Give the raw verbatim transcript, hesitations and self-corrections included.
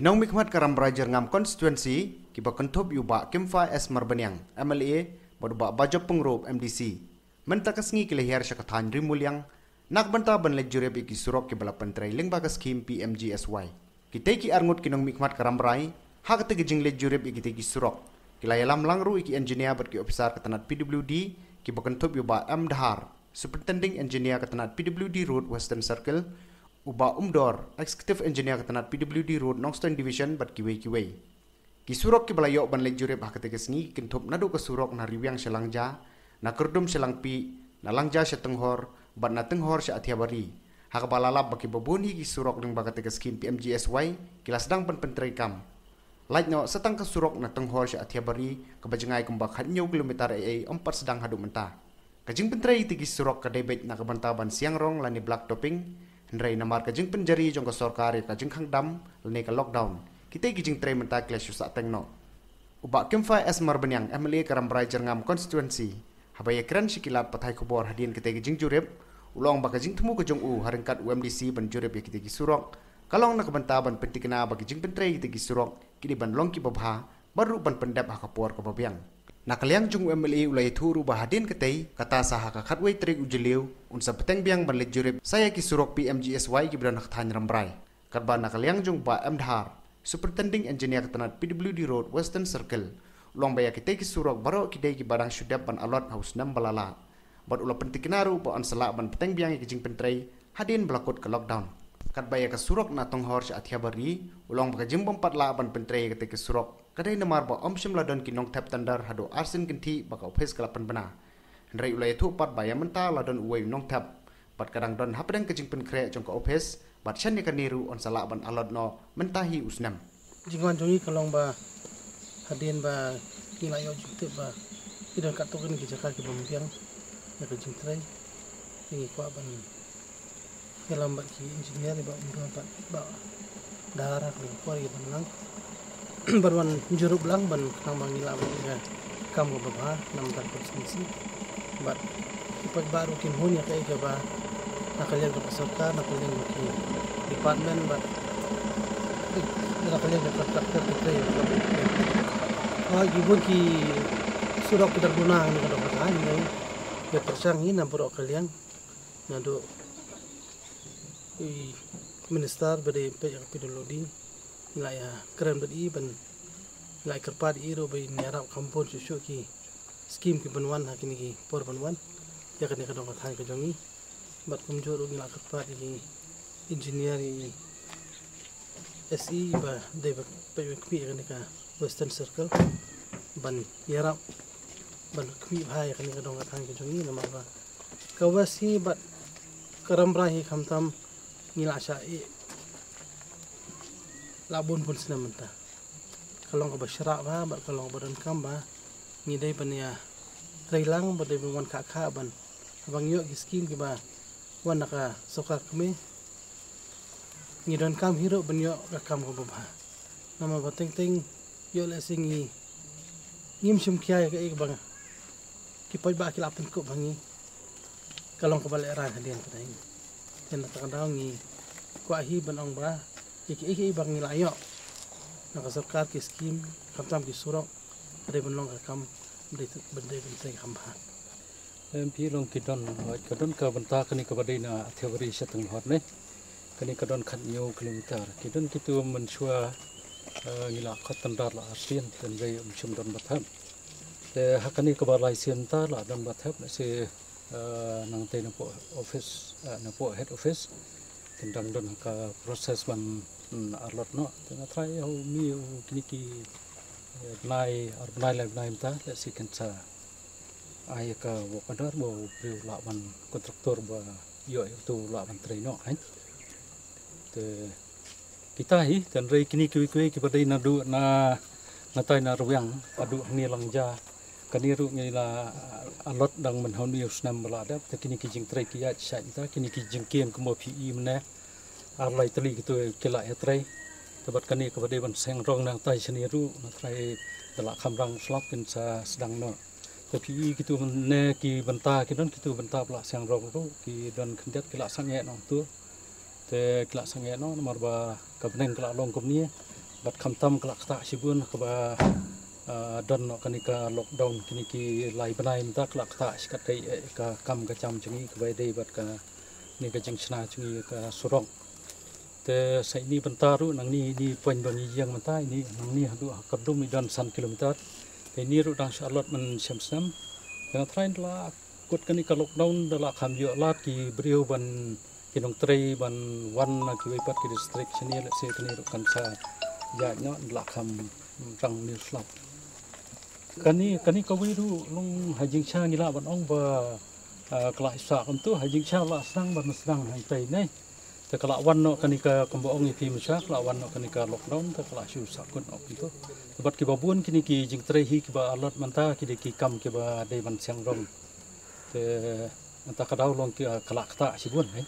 Nongmihkhmat ka Rambrai Jyrngam Constituency, kiba kynthup ïa u Bah Kemfai S Marbaniang, M L A, bad u Bah Bajop Pyngrope, M D C, mynta ka sngi ki la hiar sha ka thaiñ Rimuliang na ka bynta ban leit jurip ïa ki surok kiba la pyntrei lyngba ka skhim P M G S Y. Kitei ki arngut ki nongmihkhmat ka Rambrai, ha katei ka jingleit jurip ïa kitei ki surok, ki la ïalam lang ruh ïa ki engineer bad ki ophisar ka tnat P W D, kiba kynthup ïa u Bah M Dhar, Superintending Engineer ka tnat P W D Road Western Circle, u Bah Umdor, Executive Engineer ka tnat P W D Road Nongstoiñ Division bad kiwei kiwei. Ki surok kiba la ïoh ban leit jurip ha katei ka sngi ki kynthup naduh ka surok na Riwiang sha Langja, na Kyrdum sha Langpih, na Langja sha Tynghor, bad na Tynghor sha Athiabari. Ha kaba la lap ba kiba bun hi ki surok lyngba katei ka skhim P M G S Y ki la sdang ban pyntreikam. Lait noh, sa tang ka surok na Tynghor sha Athiabari, kaba jngai kumba khathynñiew kilometer ei ei, ym pat sdang haduh mynta. Ka jingpyntrei ïa kitei ki surok ka dei beit na ka bynta ban siang rong lane black topping, hynrei namar ka jingpynjari jong ka sorkar ïa ka jingkhang dam lane ka lockdown, kitei ki jingtrei mynta ki la shu sahteng noh. U Bah Kemfai S Marbaniang, M L A ka Rambrai Jyrngam Constituency, haba ïakren sha ki lad pathai khubor hadien katei ka jingjurip, u la ong ba ka jingthmu ka jong u ha ryngkat u M D C ban jurip ïa kitei ki surok ka long na ka bynta ban pyntikna ba ki jingpyntrei ïa kitei ki surok ki dei ban long kiba bha, bad ruh ban pyndep ha ka por kaba biang. Na ka liang jong u M L A u la ïathuh ruh ba hadien katei, kata sa ha ka khatwei tarik u Jylliew, un sa bteng biang ban leit jurip sa ïa ki surok P M G S Y kiba don ha ka thaiñ Rambrai. Katba na ka liang jong u Bah M Dhar, Superintending Engineer ka tnat P W D Road Western Circle, u la ong ba ïa kitei ki surok baroh ki dei kiba dang shu dep ban allot ha u snem ba la lah. Bad u la pyntikna ruh ba yn sa lah ban bteng biang ïa ki jingpyntrei hadien ba la kut ka lockdown. Katba ïa ka surok na Tynghor sha Athiabari, u la ong ba ka jingbym pat lah ban pyntrei ïa katei ka surok ka dei namar ba ym shym la don ki nongthep tender haduh arsien kynthih ba ka ophis ka la pynbna. Hynrei u la ïathuh pat ba ïa mynta la don uwei u nongthep, bad ka dang don hapdeng ka jingpynkhreh jong ka ophis, bad shane kane ruh yn sa lah ban allot noh mynta hi u snem. Jingwan jong ngi ka long ba hadien ba ngi la ïoh jingtip ba ki don katto katne ki jaka ki bym biang ïa ka jingtrei, te ngi kwah ban ïalam bad ki engineer, i Bah Umdor bad Bah Dhar, ha kane ka por ïa ban lang, ban wan jurip lang ban khnang ba ngi lah ban ïa kam kaba bha na ka bynta ka constituency. Bad ki paidbah ruh kin hun ïa kaei kaba na ka liang ka sorkar, na ka liang ki department, bad na ka liang ka contractor ki trei ïa ka. Ah, ki bun ki surok ki dang duna ha kane ka dong ka thaiñ, hynrei ïa pyrshang hi na baroh ka liang, naduh i minister ba dei peit ïa ka P W D, ngi la ïa kren bad i ban, ngi la ïa kyrpad ïa i ruh ba in ïarap kham bun shuh shuh ki skim ki ban wan ha kine ki por ban wan ïa kane ka dong ka thaiñ ka jong ngi. Bad kumjuh ruh ngi la kyrpad ïa ki engineer, ïa i S E ba dei ba peit ba khmih ïa kane ka Western Circle ban ïarap ban khmih bha ïa kane ka dong ka thaiñ ka jong ngi, namar ba ka West hi bad ka Rambrai hi khamtam ngi la shah ïeh la bun bun snem mynta. Ka long kaba shrah bha bad ka long kaba donkam ba ngi dei ban ïa trei lang, ba dei ban wan khah khah ban, haba ngi ïoh ki skim kiba wan na ka sorkar kmie, ngi donkam hi ruh ban ïoh ka kam kaba bha. Namar ba teng teng ïoh lehse ngi, ngim shim khia ïa kaei kaba ki paidbah ki la pynkup ha ngi, ka long kaba lehraiñ hadien kata hi. Te na kata ka daw ngi kwah hi ban ong ba ïa kiei kiei ba ngi la ïoh na ka sorkar, ki skim, khamtam ki surok, ka dei ban long ka kam ba dei, ba dei ban trei kham bha. Em, phi long ki don, ka don ka bynta kane kaba dei na Athiabari sha Tynghor ne. Kane ka don khathynñiew kilometer. Ki don kitu mynshuwa, eh, ngi la khot tender la arsien, tender ym shym don ba thep. Te ha kane kaba lai sien mynta la don ba thep, lehse, eh, nangtei napoh office, eh, napoh head office kin dang don ha ka process ban, mm, arlot noh. Te nga tharai ha u mih u kine ki, eh, bnai, ar bnai lai bnai mynta, lehse kin sa ai ka work order ba u briew lah ban, contractor ba ïoh ïa utu lah ban trei noh, hein. Te kita hi, tynrai kine kiwei kiwei kiba dei naduh na, natai na Rwiang haduh hangne Langja. Kane ruh ngi la allot dang mynhynnin u snem ba la dep, te kine ki jingtrei ki ïaid shai mynta, kine ki jingkieng kumba phi i mynne, ar lai tylli kitu ki la ïatrei. Te bad kane kaba dei ban seng rong nangtai shane ruh, nga tharai da la kham rang slap kin sa sdang noh. Te phi i kitu mynne ki bynta, ki don kitu bynta ba la seng rong ruh, ki don khyndiat ki la sangeh noh tu. Te ki la sangeh noh namar ba ka bneng ka la long kumne. Bad khamtam ka la ktah shibun kaba, ah, don noh kane ka lockdown kine ki lai bnai mynta ka la ktah shikaddei, eh, ka kam ka jam jong ngi kaba dei bad kane ka jingshna jong ngi ka surok. Te sa ine i bynta ruh nangne ine i point ba ngi ïeng mynta ine nangne haduh ha Kyrdum i don san kilometer. Te ine ruh dang shu allotment snem snem. Te nga trai da la kut kane ka lockdown da la kham ïoh lad ki briew ban ki nongtrei ban wan na kiwei pat ki district shane, lehse kane ruh kan sa ïaid noh da la kham rang news lad. Kane, kane kawei ruh long ha jingshisha ngi lah ban ong ba, ah, ka la sah kumto, ha jingshisha la sdang ban sdang hangtai ne. Te ka la wan noh kane ka kumba ong ïa phi mynshwa, ka la wan noh kane ka lockdown, te ka la shu sah kut noh kumto. Te bad kiba bun kine ki jingtrei hi kiba allot mynta ki dei ki kam kiba dei ban siang rong. Te mynta ka daw long ki, ah, ka la ktah shibun, eh.